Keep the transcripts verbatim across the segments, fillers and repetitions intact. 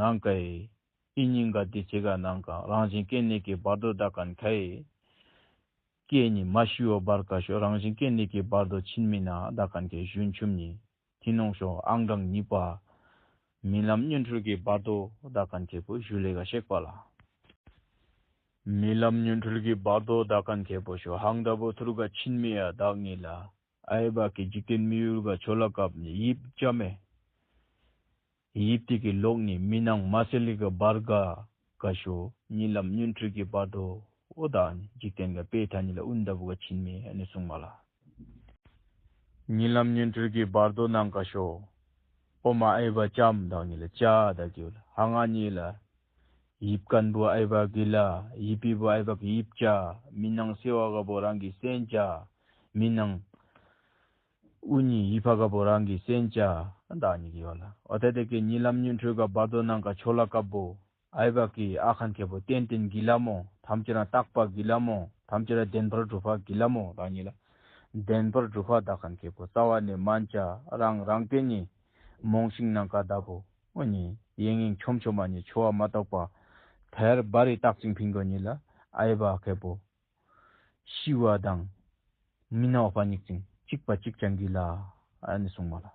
ནང་ཀའི་ཨི་ཉིང་ག་དེ་ཚེ་ག་ནང་ཀ་རང་བཞིན་སྐྱེ་གནས་ཀྱི་བར་དོ་དག་ཁན་ཁའི་སྐྱེ་ནི་མ་ཤི་བ་བར་ཀ་ཤོ་རང་བཞིན་སྐྱེ་གནས་ཀྱི་བར་དོ་ཕྱིན་མི་ན་དག་ཁན་ཁའི་གཞོན་ཆུམ་ནི་ཐི་ནོང་ཤོ་ཨང་གྲངས་གཉིས་པ། རྨི་ལམ་བརྙན་འཕྲུལ་གྱི་བར་དོ་དག་ཁན་ཁའི་པོ་ཞུ་ལེ་ག་ཤེག་པ་ལ། རྨི་ལམ་བརྙན་འཕྲུལ་གྱི་བར་དོ་དག་ཁན་ཁའི་པོ་ཤོ་ཧང་ད་པོ་ཐུར་ག་ཕྱིན་མི་ཡ་དག་ཉིད་ལ། ཨའི་བ་ཀི་འཇིག་རྟེན་མི་ཡུལ་ག་ཆོ་ལ་ཀབ་ནི་ཡིབ་ཅ་མེ། ཡིབ་ཏི་ཀི་ལོག་ནི་མི་ནང་མ་སེ་ལི་ག་བར་ག་ག་ཤོ་རྨི་ལམ་བརྙན་འཕྲུལ་གྱི་བར་དོ་འོ་དག་ནི་འཇིག་རྟེན་ག་པེ་ཐ་ཉི་ལ་ཨུན་ད་བུ་ག་ཕྱིན་མི་ཨ་ནི་གསུང་མ་ལ། རྨི་ལམ་བརྙན་འཕྲུལ་གྱི་བར་དོ་ནང་ཀ་ཤོ། ཨོ་མ་ཨའི་བ་ཅམ་དག་ཉི་ལ་ཅ་དག་གི་ལ་ཧ་ང་ཉི་ལ། ཡིབ་ཀན་བུ་ཨའི་བ་གི་ལ། ཡིབ་པི་བུ་ཨའི་བ་གི་ཡིབ་ཅ། མི་ནང་སེ་བ་ག་བོ་རང་གི་སེན་ཅ། མི་ནང་ཨུ་ཉི་ཡིབ་ཕ་ག་བོ་རང་གི་སེན་ཅ། དག་ཉི་གི་ཡོ་ལ། ཨོ་ཏེ་ཏེ་ཀི་རྨི་ལམ་བརྙན་འཕྲུལ་ག་བར་དོ་ནང་ཀ་ཆོ་ལ་ཀ་བོ། ཨའི་བ་ཀི་ཨ་ཁན་ཁེ་པོ་ཏན་ཏན་གི་ལ་མོ། ཐམས་ཅད་རང་རྟག་པ་གི་ལ་མོ། ཐམས་ཅད་རང་བདེན་པར་གྲུབ་པ་གི་ལ་མོ་དག་ཉི་ལ། བདེན་པར་གྲུབ་པ་དག་ཁན་ཁེ་པོ་རྩ་བ་ནས་མན་ཅ། རང་རང་ཏེ་ཉི་རྨོངས་ཤིང་ནང་ཀ་ད་པོ་འོ་ཉི་ཡེ་ངེང་ཆོམ་ཆོམ་མ་ཉི་ཆོ་བ་མ་གཏོགས་པ་ཐེར་བ་རི་རྟག་ཅིང་ཕིང་གོ་ཉི་ལ། ཨའི་བ་ཁེ་པོ་ཤི་བ་དང་མི་ནའོ་ཕ་ཉིག་ཅིང་གཅིག་པ་གཅིག་ཅང་གི་ལ་ཨ་ནི་གསུང་མ་ལ།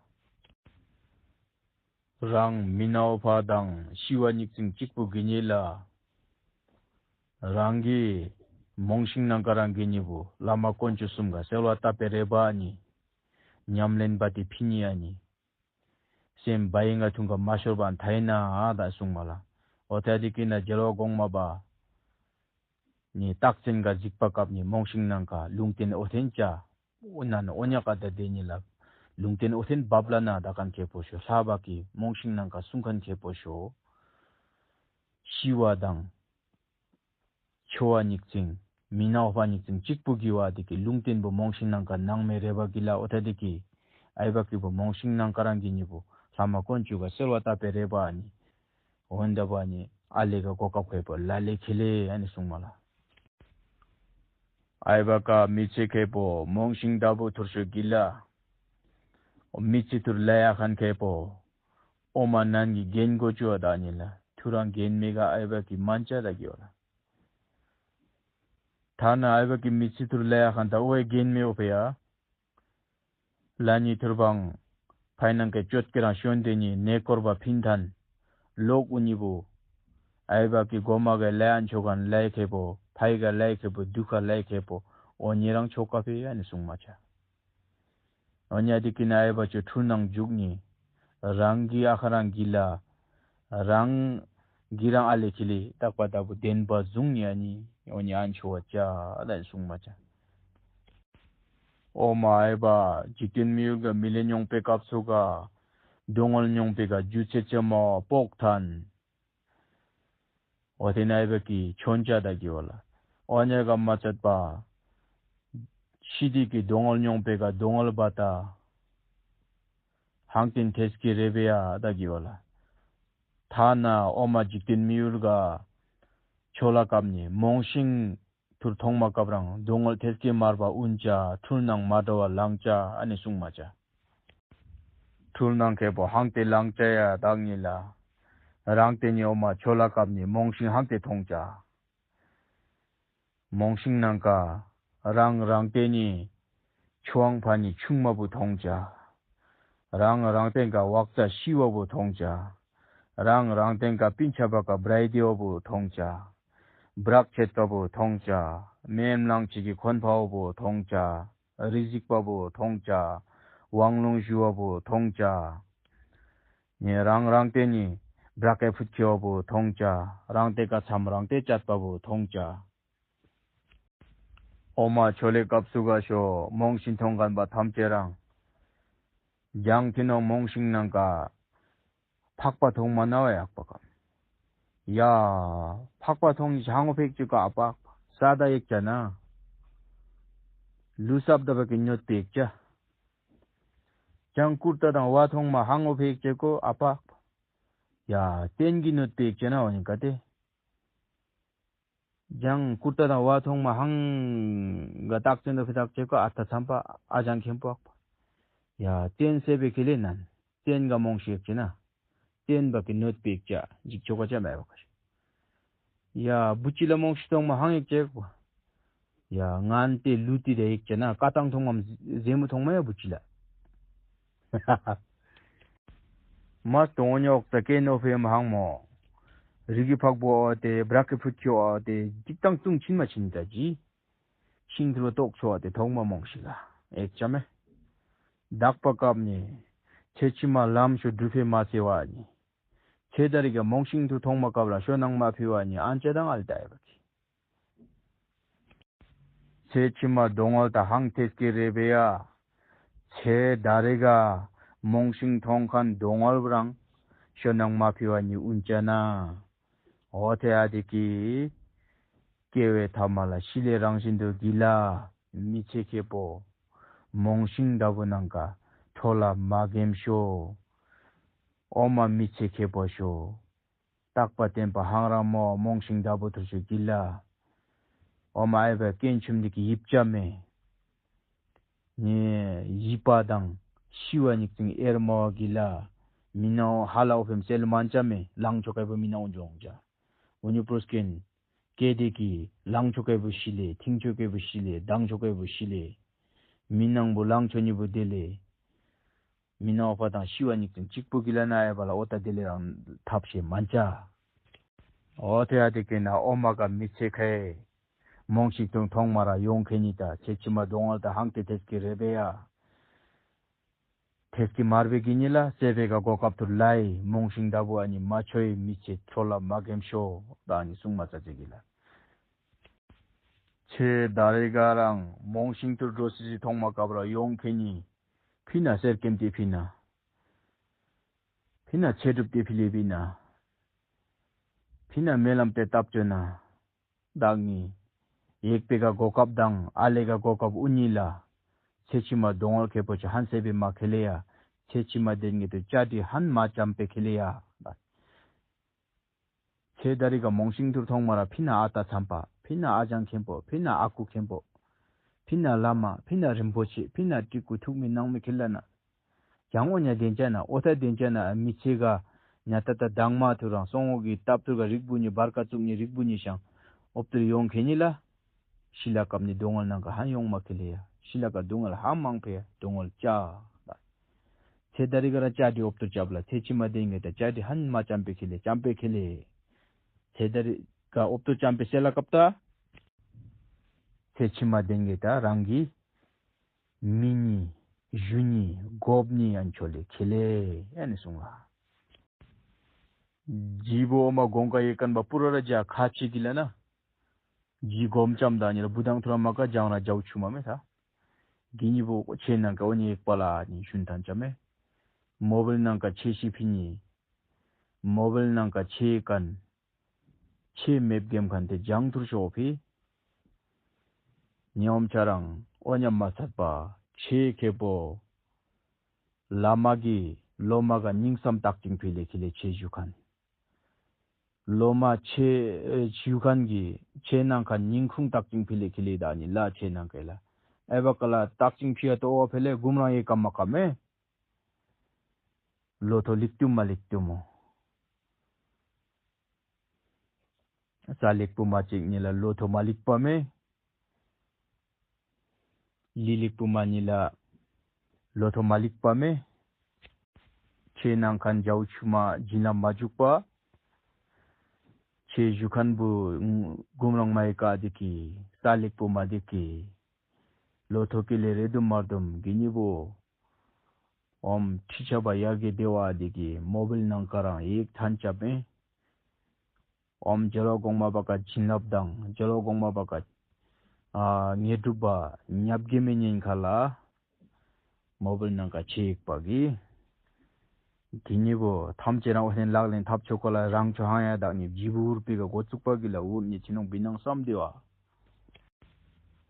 རང་མི་ནའོ་ཕ་དང་ཤི་བ་ཉིག་ཅིང་གཅིག་པུ་གི་ཉི་ལ། རང་གི་རྨོངས་ཤིང་ནང་ཀ་རང་གི་ཉི་བུ་བླ་མ་དཀོན་མཆོག་གསུམ་ག་གསལ་བ་བཏབ་པའི་རེ་བ་ཉི། ཉམས་ལེན་པ་ཏི་ཕི་ཉི་ཨ་ཉི། སེམས་བ་ཡིན་ག་ཐུང་ག་མ་ཤོར་བ་མཐའ་ཡིན་ན་ཨ་ད་གསུང་མ་ལ། འོ་ཐ་དི་ཀི་ན་རྒྱལ་བ་གོང་མ་པ། ནི་རྟགས་ཅན་ག་གཟིགས་པ་སྐབས་ནི་རྨོངས་ཤིང་ནང་ཀ་ལུང་བསྟན་འོ་ཐེན་ཅ། འོ་ན་ནི་འོ་ཉག་ག་ད་དེ་ཉི་ལ། ལུང་བསྟན་འོ་ཐེན་བབ་ལ་ན་ད་ཁན་ཁེ་པོ་ཤོ་ལྷ་བ་ཀི་རྨོངས་ཤིང་ནང་ཀ་གསུང་ཁན་ཁེ་པོ་ཤོ། ཤི་བ་དང་། ཆོ་བ་ཉིག་ཅིང་། མི་ནའོ་ཕ་ཉིག་ཅིང་གཅིག་པུ་གི་བ་དེ་ཀི་ལུང་བསྟན་པོ་རྨོངས་ཤིང་ནང་ཀ་ནང་མེ་རེ་བ་གི་ལ་འོ་ཐ་དེ་ཀི། ཨའི་བ་ཀི་པོ་རྨོངས་ཤིང་ནང་ཀ་རང་གི་ཉི་བུ་བླ་མ་དཀོན་མཆོག་ག་གསལ་བ་བཏབ་པའི་རེ་བ་ཨ་ནི། འོན་ད་བ་ནི་ཨ་ལེ་ག་གོ་སྐབས་ཁེ་པོ་ལ་ལེ་ཁེ་ལེ་ཨ་ནི་གསུང་མ་ལ། ཨའི་བ་ཀ་མི་ཚེ་ཁེ་པོ་རྨོངས་ཤིང་ད་བུ་ཐུར་ཤོ་གི་ལ། མི་ཚེ་ཐུར་ལ་ཡ་ཁན་ཁེ་པོ། ཨོ་མ་ནན་གི་རྒན་གོ་ཅུ་བ་ད་ཉི་ལ་ཐུ་རང་རྒན་མེ་ག་ཨའི་བ་ཀི་མན་ཅ་ད་གི་བ་ལ། ཐ་ན་ཨའི་བ་ཀི་མི་ཚེ་ཐུར་ལ་ཡ་ཁན་ད་འོ་ཨེ་རྒན་མེ་འོ་ཕེ་ཡ། ལ་ཉི་ཐུར་བང་། ཕའི་ནང་གི་ཅོད་ཀི་རང་ཤོན་ཏེ་ཉི་གནས་སྐོར་བ་ཕིན་ཐན། ལོག་འུ་ཉི་བུ། ཨའི་བ་ཀི་གོ་མ་གི་ལ་ཡ་ཆོ་ཁན་ལ་ཡ་ཁེ་པོ་ཕའི་ག་ལ་ཡ་ཁེ་པོ་དུ་ཁ་ལ་ཡ་ཁེ་པོ་འོ་ཉི་རང་ཆོ་ཀ་ཕེ་ཡ་ནི་གསུང་མ་ཆ། འོ་ཉ་དི་ཀི་ན་ཨའི་བ་ཆོ་ཐུར་ནང་འཇུག་ཉི། རང་གི་ཨ་ཁ་རང་གི་ལ། རང་གི་རང་ཨ་ལེ་ཁི་ལེ་རྟག་པ་ལྟ་བུ་བདེན་པ་བཟུང་ཉ་ཉི། འོ་ཉ་ཨན་ཆོ་བ་ཅ་ལ་གསུང་མ་ཅ། ཨོ་མ་ཨའི་བ་འཇིག་རྟེན་མི་ཡུལ་ག་མི་ལེ་མྱོང་པའི་སྐབས་སུ་ག། སྡུག་བསྔལ་མྱོང་པའི་ག་རྒྱུ་ཚེ་ཚེ་མ་བ་པོག་ཐན། འོ་དེ་ན་ཨའི་བ་ཀི་ཆོན་ཅ་ད་གི་བ་ལ། འོ་ཉ་ག་མ་ཚད་པ། ཤི་དི་ཀི་སྡུག་བསྔལ་མྱོང་པའི་ག་སྡུག་བསྔལ་བ་ད། ཧང་ཏིན་ཐེས་ཀི་རེ་བེ་ཡ་ད་གི་བ་ལ། ཐ་ན་ཨོ་མ་འཇིག་རྟེན་མི་ཡུལ་ག། ཆོ་ལ་སྐབས་ནི་རྨོངས་ཤིང་ཐུར་མཐོང་མ་སྐབས་རང་སྡུག་བསྔལ་ཐེས་ཀི་མར་བ་ཨུན་ཅ་འཁྲུལ་སྣང་མ་འདྲ་བ་ལང་ཅ་ཨ་ནི་གསུང་མ་ཅ། འཁྲུལ་སྣང་ཁེ་པོ་ཧང་ཏེ་ལང་ཅ་ཡ་དག་ཉིད་ལ། རང་ཏེ་ཉི་འོ་མ་ཆོ་ལ་སྐབས་ནི་རྨོངས་ཤིང་ཧང་ཏེ་མཐོང་ཅ། རྨོངས་ཤིང་ནང་ཀ། རང་རང་ཏེ་ནི། ཆུའང་ཕ་ནི་ཆུང་མ་བུ་མཐོང་ཅ། རང་རང་ཏེ་ཀ་བག་ཙ་ཤི་བ་བུ་མཐོང་ཅ། རང་རང་ཏེ་ཀ་པིན་ཆ་བ་ཀ་བྲའི་དེ་བ་བུ་མཐོང་ཅ། བྲག་ཆད་པ་བུ་མཐོང་ཅ། མེམ་ལང་ཆི་གི་ཁོན་ཕ་བ་བུ་མཐོང་ཅ། རི་གཟིག་པ་བུ་མཐོང་ཅ། ཝང་ལུང་ཞུ་བ་བུ་མཐོང་ཅ། ཉེ་རང་རང་ཏེ་ནི་བྲག་གེ་ཕུད་ཁེ་བ་བུ་མཐོང་ཅ། རང་ཏེ་ཀ་མཚམས་རང་ཏེ་བཅད་པ་བུ་མཐོང་ཅ། ཨོ་མ་ཆོ་ལེ་སྐབས་སུ་ག་ཤོ་རྨོངས་ཤིང་མཐོང་ཁན་པ་ཐམས་ཅད་རང་། རྒྱང་ཐི་ནོང་རྨོངས་ཤིང་ནང་ཀ། ཕག་པ་མཐོང་མ་ན་བ་ཡག་པ་གམ། ཡ། ཕག་པ་མཐོང་ནི་ཧང་ངོ་ཕེག་ཅིག་ག་ཨ་པག་ས་ད་ཡེག་ཅ་ན། ལུས་སབ་ད་བ་གི་ཉོད་པེག་ཅ། ཅང་ཀུར་ཏ་དང་བ་མཐོང་མ་ཧང་ངོ་ཕེག་ཅེ་གོ་ཨ་པག་ཡ། ཏེན་གི་ཉོད་པེག་ཅ་ན་འོ་ནི་ག་ཏེ། ཅང་ཀུར་ཏ་དང་བ་མཐོང་མ་ཧང་ག་རྟགས་ཅན་དུ་ཕི་ཐག་ཅེ་གོ་ཨ་ཏ་ཚམ་པ་ཨ་ཅང་ཁེམ་པོ་ཨག་པ། ཡ་ཏེན་སེ་བེ་ཁེ་ལེ་ནན་ཏེན་ག་མོང་ཤེག་ཅེ་ན། བསྟན་པ་གི་གནོད་པའི་བྱ་འཇིག་ཆོ་ག་ཅམ་ཡ་བ་ག་ཡ་བུ་ཅི་ལ་མོང་ཤིང་ཐོང་མ་ཧང་ཡིག་ཅེག་བ། ཡ་ངན་ཏེ་ལུ་ཏི་རེ་ཡིག་ཅེ་ན་ཀ་ཏང་ཐོང་མམ་ཟེ་མུ་ཐོང་མ་ཡ་བུ་ཅི་ལ། མ་སྟོང་ཉོག་ཙ་ཀེ་ནོ་ཕེ་མ་ཧང་མོ། རི་གི་ཕག་པོ་ཨོ་ཏེ་བྲག་གི་ཕུ་ཁྱོ་ཨོ་ཏེ་འཇིག་དང་ཏུང་ཆིན་མ་ཆིན་ད་ཇི། ཤིང་ཐུར་ཏོག་ཆོ་ཨོ་ཏེ་ཐོག་མ་མོང་ཤི་ལ་ཨེག་ཅ་མེ། དག་པ་སྐབས་ནི། ཚེ་ཕྱི་མ་ལམ་ཤོ་སྒྲུབ་ཕེ་མ་སེ་བ་ནི། ཚེ་ད་རི་ག་མོང་ཤིང་ཐུར་ཐོག་མ་སྐབས་ར་ཤོ་ནང་མ་ཕི་བ་ནི་ཨན་ཅ་དང་ཨལ་ཏ་ཨེ་བ་གི། ཚེ་ཕྱི་མ་སྡུག་བསྔལ་དང་ཧང་ཐེས་ཀྱི་རེ་བེ་ཡ། ཚེ་ད་རེ་ག་མོང་ཤིང་ཐོང་ཁན་སྡུག་བསྔལ་བུ་རང་ཤོ་ནང་མ་ཕི་བ་ནི་ཨུན་ཅ་ན། འོ་ཐེ་ཡ་དེ་ཀི། སྐྱེ་བའི་ཐ་མ་ལ་ཤི་ལེ་རང་བཞིན་དུ་གི་ལ། མི་ཚེ་ཁེ་པོ། མོང་ཤིང་ད་བུ་ནང་ཀ་ཁྲོ་ལ་མ་གེམ་ཤོ། ཨོ་མ་མི་ཚེ་ཁེ་པོ་ཤོ། རྟག་པ་བརྟན་པ་ཧང་རང་མོ་མོང་ཤིང་ད་བུ་ཐུར་ཤོ་གི་ལ། ཨོ་མ་ཨེ་བ་ཀེན་ཆུམ་འདི་གི་ཡིབ་ཅ་མེ། ནི་ཡིབ་པ་དང་ཤི་བ་ཉིག་ཙིང་ཨེར་མོ་གི་ལ། མི་ནའོ་ཧ་ལ་ཨོ་ཕེམ་སེལ་མན་ཅ་མེ་ལང་ཆོ་ཀེ་བུ་མི་ནའོ་འཇོང་ཅ། འུ་ཉུ་པྲོ་སྐེན། ཀེ་དེ་གི་ལང་ཆོ་ཀེ་བུ་ཤི་ལེ་ཐིང་ཆོ་ཀེ་བུ་ཤི་ལེ་དང་ཆོ་ཀེ་བུ་ཤི་ལེ། མི་ནང་བུ་ལང་ཆོ་ཉི་བུ་དེ་ལེ། མི་ནང་ཨོ་ཕ་དང་ཤི་བ་ཉིག་ཙིང་གཅིག་པུ་གི་ལ་ན་ཨེ་བ་ལ་ཨོ་ཏ་དེ་ལེ་རང་ཐབས་ཤེས་མན་ཅ། ཨོ་ཐེ་ཡ་དེ་ཀེ་ན་ཨོ་མ་ག་མི་ཚེ་ཁེ། མོང་ཤིག་ཏུང་ཐོང་མ་ར་ཡོང་ཁེ་ཉི་ད་ཚེ་ཕྱི་མ་སྡུག་བསྔལ་དང་ཧང་ཏེ་ཐེས་ཀི་རེ་བེ་ཡ། ཐེས་ཀི་མར་བེ་གི་ཉི་ལ་སེ་བེ་ག་གོ་སྐབས་ཐུར་ལའི་མོང་ཤིང་ད་བུ་ཨ་ནི་མ་ཆོའི་མི་ཚེ་ཁྲོ་ལ་མ་གེམ་ཤོ་ད་ཨ་ནི་སུང་མ་ཙ་ཙེ་གི་ལ། ཚེ་ད་རེ་ག་རང་མོང་ཤིང་ཐུར་འགྲོ་སི་སི་ཐོང་མ་སྐབས་ར་ཡོང་ཁེ་ཉི། ཕི་ན་སེར་ཀེམ་ཏེ་ཕི་ན། ཕི་ན་ཚེ་སྒྲུབ་ཏེ་ཕི་ལེ་ཕི་ན། ཕི་ན་མེ་ལམ་ཏེ་སྟབས་བཅོ་ན། བདག་ཉིད། ཡེག་པེ་ག་གོ་སྐབས་དང་ཨ་ལེ་ག་གོ་སྐབས་ཨུ་ཉི་ལ། ཚེ་ཕྱི་མ་སྡུག་བསྔལ་ཁེ་པོ་ཆ་ཧན་སེ་བེ་མ་ཁེ་ལེ་ཡ། ཚེ་ཕྱི་མ་དེན་ངེ་དུ་ཅ་དྲི་ཧན་མ་ཅམ་པེ་ཁེ་ལེ་ཡ། ཚེ་ད་རི་ག་མོང་ཤིང་ཐུར་ཐོང་མ་ར་ཕི་ན་ཨ་ཏ་ཚམ་པ། ཕི་ན་ཨ་ཅང་མཁན་པོ། ཕི་ན་ཨ་ཁུ་མཁན་པོ། ཕི་ན་བླ་མ། ཕི་ན་རིན་པོ་ཆེ། ཕི་ན་ཏྲི་ཀུ་ཐུག་མི་ནང་མི་ཁེ་ལ་ན། ཀྱང་ཨོ་ཉ་དེན་ཅ་ན་ཨོ་ཐ་དེན་ཅ་ན་མི་ཚེ་ག་ཉ་ཏ་ཏ་དང་མ་ཐུ་རང་སོང་ངོ་གི་སྟབས་ཐུར་ག་རིག་བུ་ཉི་བར་ཀ་བཙུགས་ཉི་རིག་བུ་ཉི་ཤང་ཨོབ་ཏུར་ཡོང་ཁེ་ཉི་ལ། ཤི་ལ་སྐབས་ནི་སྡུག་བསྔལ་ནང་ག་ཧན་ཡོང་མ་ཁེ་ལེ་ཡ། ཤི་ལ་ཀ་སྡུག་བསྔལ་ཧ་མང་ཕེ་ཡ་སྡུག་བསྔལ་ཅ། ཚེ་ད་རི་ག་ར་ཅ་དི་ཨོབ་ཏུར་ཅབ་ལ་ཚེ་ཕྱི་མ་དེན་ངེ་ད་ཅ་དི་ཧན་མ་ཅམ་པེ་ཁེ་ལེ་ཅམ་པེ་ཁེ་ལེ། ཚེ་ད་རི་ག་ཨོབ་ཏུར་ཅམ་པེ་སེ་ལ་སྐབས་ད། ཚེ་ཕྱི་མ་དེན་ངེ་ད་རང་གི་མི་ཉིད། གཞུ་ཉིད། སྒོབ་ཉིད་ཡན་ཆོད་ལས་ཁེ་ལེ་ཡ་ནི་གསུངས་ལ། ཇི་བོ་མ་གོང་ཀ་ཡེ་ཀན་པ་པུ་ར་ར་ཇ་ཁ་ཆེ་གི་ལ་ན། ཇི་སྒོམ་ཅམ་དང་ཉི་ལ་བུ་དང་ཐུ་ར་མ་ཀ་ཇང་ར་ཇའུ་ཆུ་མ་མེ་ཐ། གི་ཉི་བོ་ཆེ་ནང་ཀ་འོ་ཉི་ཡེག་པ་ལ་ཉི་ཤུན་ཐན་ཅ་མེ། མོ་བིལ་ནང་ཀ་ཆེ་ཤི་ཕི་ཉི། མོ་བིལ་ནང་ཀ་ཆེ་ཀན། ཆེ་མེབ་གེམ་ཁན་ཏེ་ཇང་ཐུར་ཤོ་ཕི། ཉོམ་ཆ་རང་ཨོ་ཉམ་མ་ཚད་པ་ཆེ་ཁེ་པོ། བླ་མ་གི་ལོ་མ་ག་སྙིང་སམ་བཏགས་ཅིང་ཕི་ལེ་ཁི་ལེ་ཆེ་ཞུ་ཁན། ལོ་མ་ཆེ་ཞུ་ཁན་གི་ཆེ་ནང་ཁ་སྙིང་ཁུང་བཏགས་ཅིང་ཕི་ལེ་ཁི་ལེ་ད་ནི་ལ་ཆེ་ནང་ཀེ་ལ་ཨེ་བ་ཀ་ལ་བཏགས་ཅིང་ཕི་ཡ་ཏོ་ཨོ་ཕེ་ལེ་གུམ་རང་ཡེ་ཀ་མ་ཀ་མེ། ལོ་ཐོ་ལིག་ཏུ་མ་ལིག་ཏུ་མོ། རྩ་ལེགས་པོ་མ་ཅིག་ཉིད་ལ་ལོ་ཐོ་མ་ལིག་པ་མེ། ལི་ལེགས་པོ་མ་ཉིད་ལ་ལོ་ཐོ་མ་ལིག་པ་མེ། ཆེ་ནང་ཁན་ཇའུ་ཆུ་མ་བྱིན་ལ་མ་འཇུག་པ། ཆེ་ཞུ་ཁན་བུ་གུམ་རང་མ་ཡི་ཀ་དེ་ཀི་རྩ་ལེགས་པོ་མ་དེ་ཀི། ལོ་ཐོ་ཀི་ལེ་རེ་དུ་མར་དུམ་གི་ཉི་བོ། ཨོམ་ཁྲི་ཆ་བ་ཡ་གི་དེ་བ་དེ་ཀི་མོ་བིལ་ནང་ཀ་རང་ཡིག་ཐན་ཆ་པེ། ཨོམ་ཇ་ལོ་གོང་མ་བ་ཀ་བྱིན་རླབས་དང་ཇ་ལོ་གོང་མ་བ་ཀ་ཨ་ངེས་སྒྲུབ་པ་ཉབ་གི་མི་ཉན་ཁ་ལ། མོ་བིལ་ནང་ཀ་ཆེ་ཡིག་པ་གི། དེ་ཉི་བོ་ཐམས་ཅད་རང་ཨོ་ལེན་ལག་ལེན་ཐབས་ཆོ་ག་ལ་རང་ཆོ་ཧང་ཡ་དག་ཉི་ཇི་བུ་འུར་པི་ག་འགོ་བཙུགས་པ་གི་ལ་འུར་ཉི་ཆི་ནོང་བི་ནང་བསམ་དེ་བ།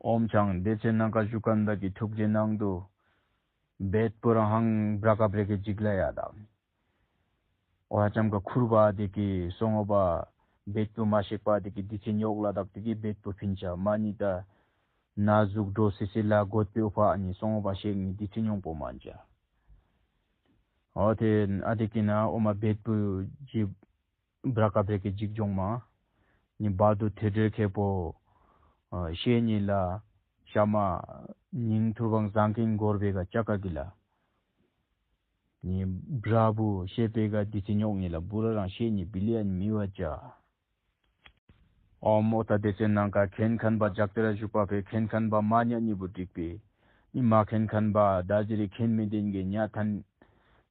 ཨོམ་ཆང་དེ་ཚེ་ནང་ཀ་ཞུ་ཁན་དག་གི་ཐུགས་རྗེ་ནང་དུ། བེད་པོ་རང་ཧང་བྲ་ཀ་བྲེ་གི་ཇིག་ལ་ཡ་དག། ཨོ་ཧ་ཅམ་ཀ་ཁུར་བ་དེ་གི་སོང་ངོ་བ། བེད་པོ་མ་ཤེག་པ་དེ་གི་དི་ཚེ་ཉོག་ལ་དག་དེ་གི་བེད་པོ་ཕིན་ཆ་མ་ཉི་ད། ན་ཟུག་འགྲོ་སི་སི་ལ་གོད་པའི་ཨོ་ཕ་ཨ་ཉི་སོང་ངོ་བ་ཤེག་ཉི་དི་ཚེ་ཉོང་པོ་མ་ཉི་ཆ། འོ་དེ་ཨ་དེ་ཀི་ན་ཨོ་མ་བེད་པུ་ཇི་བྲ་ཀ་བེ་ཀི་འཇིག་སྦྱོང་མ། ནི་བར་དུ་ཐེ་དྲེ་ཁེ་པོ། ཨ་ཤེས་ཉིད་ལ་ཤ་མ་ཉིང་ཐུར་བང་བཟང་གིན་འགོར་བེ་ག་ཅ་ཀ་གི་ལ། ནི་བྲ་བུ་ཤེས་པེ་ག་དི་ཚི་ཉོག་ཉི་ལ་བུ་ར་རང་ཤེས་ཉིད་བི་ལི་ཡན་མི་བ་ཅ། ཨོ་མོ་ད་དེ་ཚེ་ནང་ཀ་ཁེན་ཁན་པ་ཇག་ཏེ་ར་བཞུགས་པ་པེ་ཁེན་ཁན་པ་མ་ཉ་ཉི་བུ་འགྲིག་པེ། ནི་མ་ཁེན་ཁན་པ་ད་ཇི་རི་ཁེན་མི་དེན་གེ་ཉ་ཐན།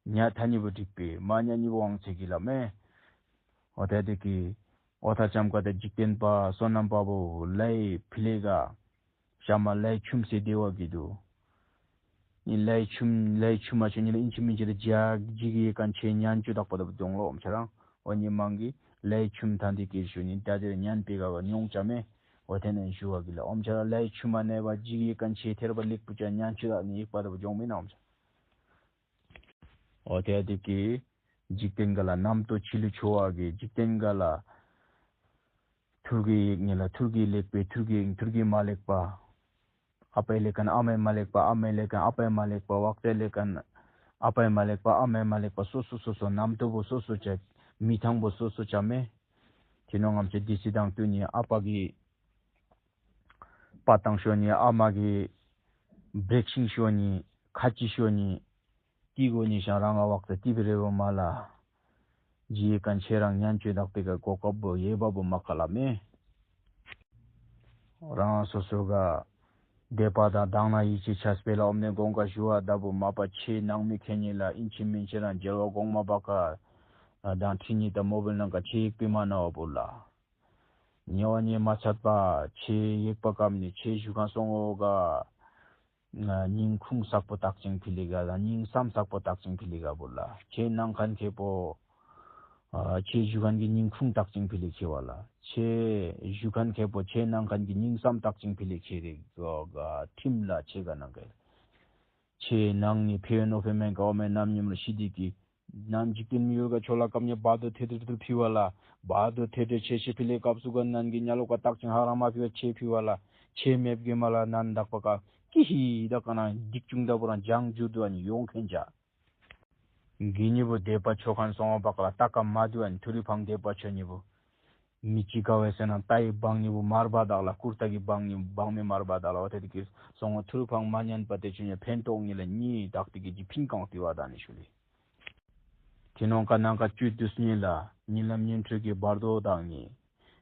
ཉ་ཐ་ཉི་བུ་འགྲིག་པེ་མ་ཉ་ཉི་བུ་ཝང་ཚེ་གི་ལ་མེ། ཨོ་ད་དེ་གི་ཨོ་ད་ཅམ་ཀ་ད་འཇིག་རྟེན་པ་བསོད་ནམས་པ་བོ་ལའི་ཕི་ལེ་ག་ཤ་མ་ལའི་ཆུམ་སེ་དེ་བ་གི་དུ། ནི་ལའི་ཆུམ་ལའི་ཆུམ་མ་ཆུ་ཉི་ལ་ཨིན་ཆི་མིན་ཆི་ལ་ཇག་ཇི་གི་ཡེ་ཀན་ཆེ་ཉན་ཆུ་དག་པ་ད་བུ་དོང་ལོ་ཨོམ་ཆ་རང་། ཨོ་ཉི་མང་གི་ལའི་ཆུམ་ཐ་འདི་གི་ཞུ་ནི་ད་དེར་ཉན་པེ་ག་བ་ཉོང་ཆ་མེ། ཨོ་དེ་ནས་ཞུ་བ་གི་ལ་ཨོམ་ཆ་རང་ལའི་ཆུམ་མ་ནས་བ་ཇི་གི་ཡེ་ཀན་ཆེ་ཐེར་བ་ལེགས་པུ་ཆ་ཉན་ཆུ་དག་ནི་ཡིག་པ་ད་བུ་ཇོང་མི་ན་ཨོམ་ཆ། ཨོ་དེ་དེ་གི་འཇིག་རྟེན་ག་ལ་རྣམ་རྟོག་ཆི་ལུ་ཆོ་བ་གི་འཇིག་རྟེན་ག་ལ་ཐུར་གི་ཡིག་ཉི་ལ་ཐུར་གི་ལེགས་པེ་ཐུར་གི་ཐུར་གི་མ་ལེགས་པ། ཨ་པའི་ལེགས་ཁན་ཨ་མའི་མ་ལེགས་པ། ཨ་མའི་ལེགས་ཁན་ཨ་པའི་མ་ལེགས་པ། ཝག་ཏའི་ལེགས་ཁན་ཨ་པའི་མ་ལེགས་པ། ཨ་མའི་མ་ལེགས་པ། སོ་སོ་སོ་སོ་རྣམ་རྟོག་པོ་སོ་སོ་ཆ། མི་ཐང་པོ་སོ་སོ་ཆ་མེ། དེ་ནོ་ངམ་ཆེ་དི་སི་དང་ཏུ་ནི་ཨ་པ་གི་པ་དང་ཤོ་ནི་ཨ་མ་གི་བྲེག་ཤིང་ཤོ་ནི་ཁ་ཅི་ཤོ་ནི་ཀི་གོ་ནི་ཤང་རང་ང་ཝག་ཏ་ཏི་བི་རེ་བོ་མ་ལ། ཇི་ཡེ་ཀན་ཆེ་རང་ཉན་ཆོས་དག་པེ་ག་གོ་སྐབས་བོ་ཡེ་བ་བོ་མ་ཁ་ལ་མེ། རང་སོ་སོ་ག་དད་པ་དང་དང་ན་ཡིད་ཆེས་ཆ་སྤེལ་ལ་ཨོམ་ནེ་གོང་ཀ་ཞུ་བ་ད་བུ་མ་པ་ཆེ་ནང་མི་ཁེ་ཉེ་ལ་ཨིན་ཆི་མིན་ཆེ་རང་རྒྱལ་བ་གོང་མ་པ་ཀ་དང་ཁྲི་ཉི་ད་མོ་བིལ་ནང་ཀ་ཆེ་ཡིག་པི་མ་ན་བ་བུ་ལ། ཉེ་བ་ཉེ་མ་ཆད་པ་ཆེ་ཡིག་པ་ཀམ་ནི་ཆེ་ཞུ་ཁན་སོང་ཨོ་ག། སྙིང་ཁུང་སག་པོ་བཏགས་ཅིང་ཕི་ལི་ག་ལ། སྙིང་སམ་སག་པོ་བཏགས་ཅིང་ཕི་ལི་ག་བོ་ལ། ཆེ་ནང་ཁན་ཁེ་པོ། ཨ་ཆེ་ཞུ་ཁན་གི་སྙིང་ཁུང་བཏགས་ཅིང་ཕི་ལི་ཁེ་བ་ལ། ཆེ་ཞུ་ཁན་ཁེ་པོ་ཆེ་ནང་ཁན་གི་སྙིང་སམ་བཏགས་ཅིང་ཕི་ལི་ཁེ་རི་ག་ག་ཁྲིམ་ལ་ཆེ་ག་ནང་ག་ཆེ་ནང་ནི་ཕེ་ནོ་ཕེ་མེན་ག་བ་མེན་ནམ་ཉིམ་ར་ཤི་དི་གི། ནམ་འཇིག་རྟེན་མི་ཡུལ་ག་ཆོ་ལ་ཀམ་ཉེ་བར་དོ་ཐེ་ཐེ་ཐེ་ཕི་བ་ལ། བར་དོ་ཐེ་ཐེ་ཆེ་ཆེ་ཕི་ལེ་སྐབས་སུ་ག་ནན་གི་ཉ་ལོ་ཀ་བཏགས་ཅིང་ཧ་ར་མ་ཕི་བ་ཆེ་ཕི་བ་ལ། ཆེ་མེབ་གི་མ་ལ་ནན་དག་པ་ཀ་ཀི་ཧི་ད་ཀ་ན་སྡིག་ཅུང་ད་བོ་རང་ཇང་ཇུ་དུ་ཨ་ནི་ཡོང་ཁན་ཅ། གི་ཉི་བོ་དད་པ་ཆོ་ཁན་སོང་བ་བག་ལ་ཏ་ཀ་མ་དུ་ཨ་ནི་ཐུ་རི་ཕང་དད་པ་ཆོ་ཉི་བོ། མི་ཅི་ཀ་བས་ཟེར་ན་ཏ་ཡི་བང་ཉི་བོ་མར་བ་དག་ལ་ཀུར་ཏ་གི་བང་ཉི་བོ་བང་མི་མར་བ་དག་ལ་བ་ཐེ་དི་ཀི་སོང་བ་ཐུ་རི་ཕང་མ་ཉན་པ་དེ་ཆུ་ཉེ་ཕན་ཐོགས་ཉི་ལ་ཉི་དག་དི་གི་ཇི་ཕིན་ཀང་ཏི་བ་དག་ནི་ཞུ་ལི། ཁྱི་ནོང་ཀ་ནང་ཀ་བཅུད་དུས་གཉིས་ལ་ཉི་ལམ་ཉི་འཕྲུལ་གྱི་བར་དོ་དག་ཉི།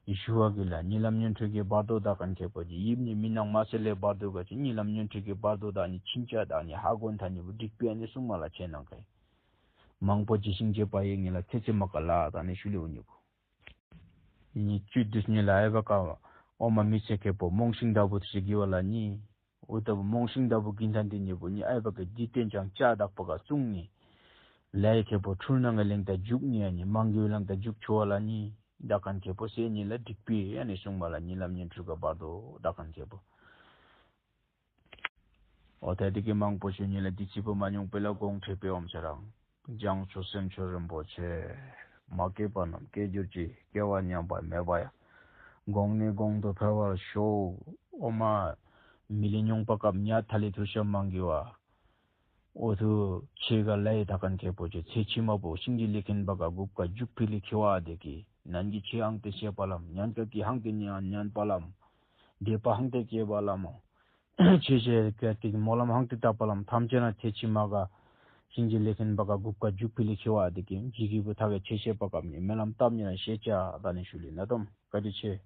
ཞུ་བ་གི་ལ་ཉི་ལམ་ཉི་འཕྲུལ་གྱི་བར་དོ་དག་ཀན་ཁྱེད་པོ་ཀྱི་ཡིབ་ཉི་མི་ནང་མ་སེ་ལེ་བར་དོ་ག་ཅི་ཉི་ལམ་ཉི་འཕྲུལ་གྱི་བར་དོ་དག་ཉི་ཕྱིན་ཆད་དག་ཉི་ཧ་གོན་ཐ་ཉི་བུ་འགྲིག་པའི་ཨ་ནི་གསུང་མ་ལ་ཆེ་ནང་ཀའི། མང་པོ་ཇི་ཤིང་རྗེ་པ་ཡི་ཉི་ལ་ཚེ་ཚེ་མ་ཀ་ལ་དག་ཉི་ཞུ་ལེ་བུ་ཉི་བུ། ཉི་བཅུད་དུས་གཉིས་ལ་ཨེ་བ་ཀ་ཨོ་མ་མི་ཚེ་ཁྱེད་པོ་རྨོངས་ཤིང་ད་བུ་ཐུ་ཞིག་གི་བ་ལ་ཉི། འུ་ལྟ་བུ་རྨོངས་ཤིང་ལྟ་བུ་གིན་ཐན་དེ་ཉེ་བུ་ཉི་ཨའི་བ་གི་འདི་བསྟན་ཅང་ཅ་དག་པ་ག་གསུང་ཉི། ལའི་ཁེ་པོ་འཁྲུལ་སྣང་གི་གླེང་དང་འཇུག་ཉི་ཨ་ཉི་མང་གི་གླེང་དང་འཇུག་ཆོ་བ་ལ་ཉི། ད་གན་ཁེ་པོ་སེ་ཉི་ལ་འགྲིག་པའི་ཨ་ནི་གསུང་མ་ལ་ཉི་ལམ་ཉི་འཁྲུལ་ག་བར་དོ་ད་གན་ཁེ་པོ། ཨོ་ད་དེ་གི་མང་པོ་ཞུ་ཉི་ལ་འདི་ཚི་པོ་མ་མྱོང་པེ་ལ་དགོངས་ཁྲེ་པེ་ཨོམ་ཆ་རང་། བྱང་ཆུབ་སེམས་མཆོག་རིན་པོ་ཆེ། མ་སྐྱེས་པ་རྣམས་སྐྱེ་གྱུར་ཅིག་སྐྱེ་བ་ཉམས་པ་མེད་པ་ཡང་། གོང་ནས་གོང་དུ་འཕེལ་བར་ཤོག་ཨོ་མ། མི་ལི་ཉུང་པ་སྐབས་ཉ་ཐ་ལི་ཐུར་ཤ་མང་གི་བ། ཨོ་ཐུ་ཆེ་ག་ལའི་ད་གན་ཁེ་པོ་ཆེ་ཚེ་ཕྱི་མ་པོ་ཤིང་གི་ལི་ཁིན་པ་ག་གུབ་ཀ་འཇུག་ཕི་ལི་ཁི་བ་དེ་གི་ནན་གི་ཆེ་ཨང་ཏེ་ཤེ་པ་ལམ་ཉན་ཀ་གི་ཧང་ཏེ་ཉན་ཉན་པ་ལམ། དེ་པ་ཧང་ཏེ་ཀེ་པ་ལམ། ཆེ་ཆེ་ཀ་ཏིག་སྨོན་ལམ་ཧང་ཏི་བཏབ་པ་ལམ་ཐམས་ཅད་ན་ཐེ་ཆི་མ་ག་ཤིང་ཅི་ལེ་ཁན་པ་ག་གུབ་ཀ་འཇུག་ཕི་ལི་ཁི་བ་དེ་ཀེ་ཇི་གི་བུ་ཐ་ག་ཆེ་ཆེ་པ་ཀ་མི་མེ་ལམ་བཏབ་ཉི་ན་ཤེ་ཅ་ད་ནི་ཤུ་ལི་ན་དོམ་ཀ་ཏི་ཆེ།